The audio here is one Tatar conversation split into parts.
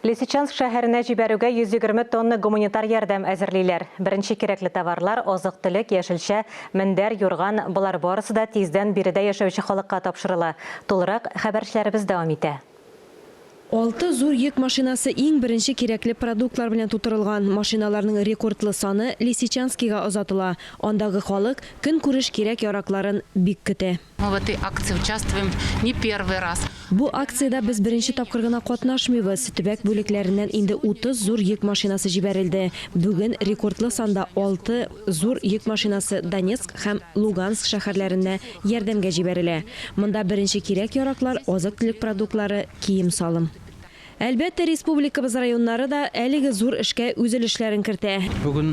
Лисичанск шәһәренә җибәрүгә 120 тонна гуманитар ярдәм әзерлиләр. Беренче кирәкле товарлар, азык-төлек, яшелчә, мендәр, юрган, болар барысы да тиздән биредә яшәүче халыкка тапшырыла. Тулырак хәбәрчеләребез дәвам итә. Алты зур йөк машинасы иң беренче кирәкле продуктлар белән тутырылган. Машиналарның рекордлы саны Лисичанскига озатыла. Андагы халык көнкүреш кирәк-яракларын бик көтә. Мы в этой акции участвуем не первый раз. Бу акциядә без беренче тапкыр гына катнашмыйбыз. Төбәк бүлекләреннән инде 30 зур йөк машинасы җибәрелде. Бүген рекордлы санда алты зур йөк машинасы Донецк һәм Луганск шәһәрләренә ярдәмгә җибәрелә. Монда беренче кирәк-яраклар, азык-төлек продуктлары, кием-салым. Әлбәттә, республикабыз районнары да әлеге зур эшкә үз өлешләрен кертә. Бүген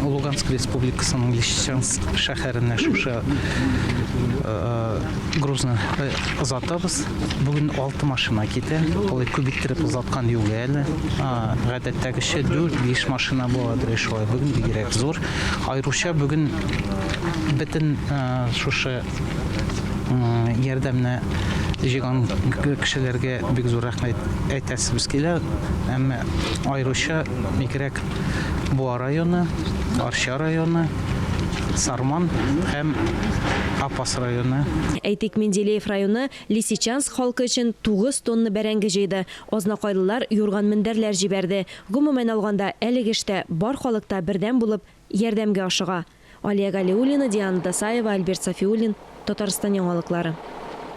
Луганск Республикасының Лисичанск шәһәренә шушы грузны озатабыз. Бүген алты машина китә. Алай күп иттереп озаткан юк әле. Гадәттәгечә дүрт-биш машина буладыр шулай. Бүген бигрәк зур. Аеруча бүген бөтен шушы ярдәмне җыйган кешеләргә бик зур рәхмәт әйтәсебез килә. Әмма аеруча бигрәк Буа районы, Арча районы, Сарман һәм Апас районы. Әйтик, Менделеев районы Лисичанск халкы өчен 9 тонна бәрәңге җыйды. Азнакайлылар юрган-мендәрләр җибәрде. Гомумән алганда, әлеге эштә бар халык та бердәм булып, ярдәмгә ашыга. Алия Галиуллина, Диана Дасаева, Альберт Сафиуллин, Татарстан яңалыклары.